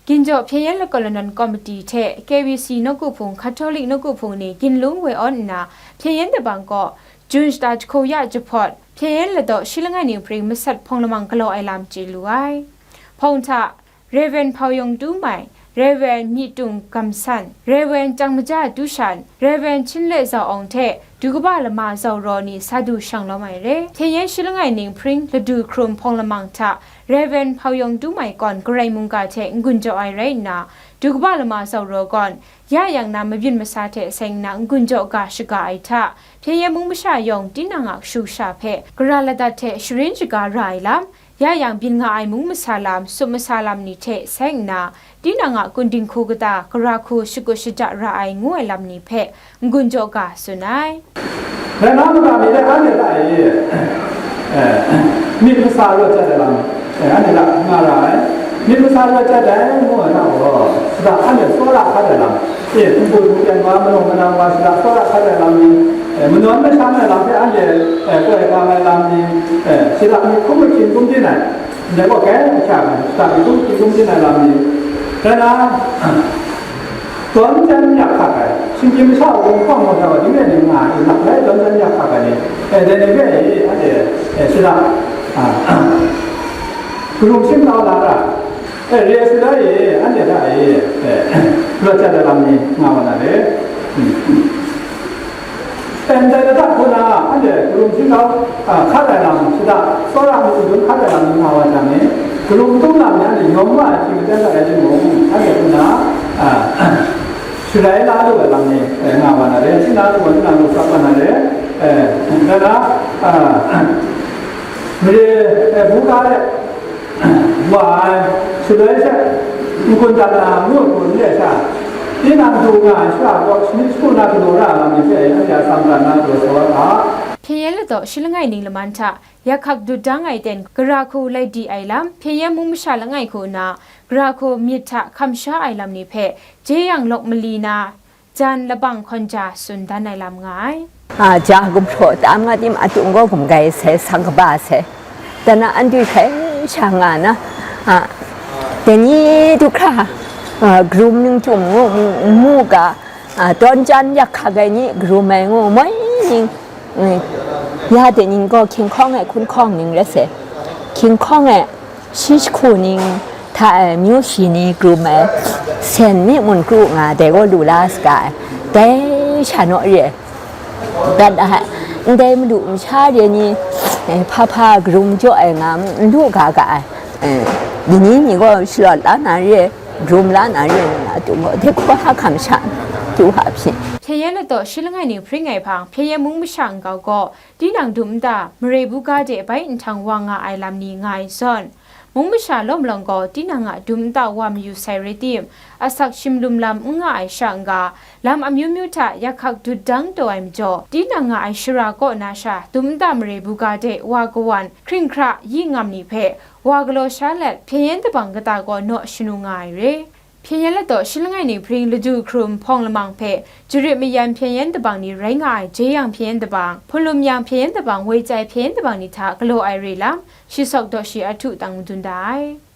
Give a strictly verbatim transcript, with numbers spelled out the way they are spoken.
Ginjaw Hpyen Yen Lakaw Lanawn Komiti hte K B C nawku hpung, Catholic nawku hpung ni ginlung woi awn nna, Hpyen Yen Dabang kaw Jun shata jahku ya jahpawt, Hpyen Yen Ladaw shi langai ning hpring masat hpawng lamang galaw ai lam chye lu ai. Hpawng hta, Rev. Hpau Yawng Tu Mai, Rev. Myi Tung Gam San, Rev. Chyang Maja Tu Shan, Rev. Chin Le Zau Awng hte du kaba lama zaw raw ni sa du shang lawm ai re. Hpyen Yen shi langai ning hpring ladu hkrum hpawng lamang hta, Rev. Hpau Yawng Tu Mai kawn Karai mungga hte n-gun jaw ai rai nna, du kaba lama zaw raw gawn, ya yang na mabyin masa hte seng nna n-gun jaw ga shaga ai hta, Hpyen Yen mung masha yawng tinang a kashu kasha hpe gara ladat hte sharin shaga ra ai lam, ya yang byin nga ai mung masa lam, sup masa lam ni hte seng nna, tinang a kun dinghku kata, gara hku shakut shaja ra ai ngu ai lam ni hpe n-gun jaw ga tsun ai. Dai na mada mi dai anhte hta e, eh, myit masa rawt jat ai lam, eh, anhte hta nga ra ai. Myit masa rawt jat ai ngu ai hta gaw, shada anhte tsawra hkat ai lam, eh, hpunggu hpungpyan wa, manawng manang wa, shada tsawra hkat ai lam ni, eh, manawn masham ai lam hpe anhte, eh, koi kang ai lam ni, eh, shada myit hkum mahkyin hkum byin ai, ndai gaw kai kasha ai, shada myit hkum mahkyin hkum byin ai lam ni, rai na, Tawn jan yak hkak ai, shinggyim masha wunpawng gaw, dai wa, ding rai ni nga ai, lak lai tawn jan yak hkak ai ni, e, dai ni hpe e, anhte, e, shada, a, karum shingkau la ra, e, re ai shada e, anhte hta e, e, rawt jat ai lam ni nga wa na re. Ndai ladak hku na, anhte karum htingau, a, hkat ai lam, shada tsawra matu dun hkat ai lam ni nga wa jang ni, karum tum lam ni anhte yawm wa ai hte maren dat ai timung, anhte hku na, a, sharai la lu ai lam ni, e, nga wa na re, shing na lu wa, shing na lu tsap wa na re, e, dai na, a, mare, e, buga de, wa ai, shaloi she, n-gun dat na ngu ai hku n re sha, tinang du nga ai shara kaw shanit shagu na galaw ra ai lam ni hpe anhte a tsan dan na galaw sa wa ga. Hpyen Yen Ladaw shi langai ning laman hta yak hkak dut dang ai ten gara hku lai di ai lam, Hpyen Yen mung masha langai hku nna gara hku myit hta hkam sha ai lam ni hpe jeyang lawk mali na, jan labang hkawn ja tsun dan ai lam nga ai. A, ja gumhpraw tam nga tim a tung gaw gumgai sai, sang kaba sai. Dan na anhte hkrai sha nga na, a, dai ni du hkra, a, karum ning chyum ngu mu, mu ga, a, tawn jan yak hkak ai ni karum ai ngu moi ning, mm, ya dai ning gaw hkying hkawng ai hkun hkawng ning rai sai. Hkying hkawng ai shi jahku ning hta e, myu shi ni karum ai, sen mi mun kru nga dai gaw lu la saga ai, dai sha naw re ai. Dat ai, ndai madu masha re ni, e, hpa hpa karum jaw ai nga mu, n lu ga ga ai, e, dai ni ni gaw shalawt la na re ai, karum la na re ai, nga tu gaw, dai hku hkam sha, tu hpa hpyi. Hpyen Yen Ladaw shi langai ning hpring ai hpang, Hpyen Yen mung masha nkau gaw, tinang dum nta, mare buga de bai nhtang wa nga ai lam ni nga ai zawn, mung masha lawm lawng gaw tinang a dum nta wa mayu sai rai tim, asak shimlum lam n nga ai sha n-ga, lam amyu myu hta yak hkak dut dang taw ai majaw, tinang nga ai shara kaw na sha dum nta mare buga de wa kawan, hkring hkra, yi ngam ni hpe wa galaw sha let, Hpyen Yen Dabang kata gaw naw shanu nga ai re. Hpyen Yen Ladaw shi langai ning hpring ladu hkrum hpawng lamang hpe, jarit mayan Hpyen Yen Dabang ni rai nga ai, jeyang Hpyen Yen Dabang, hpulum yang Hpyen Yen Dabang, woi chyai Hpyen Yen Dabang ni hta galaw ai re lam, shi sawk daw shi ahtu tang madun da ai.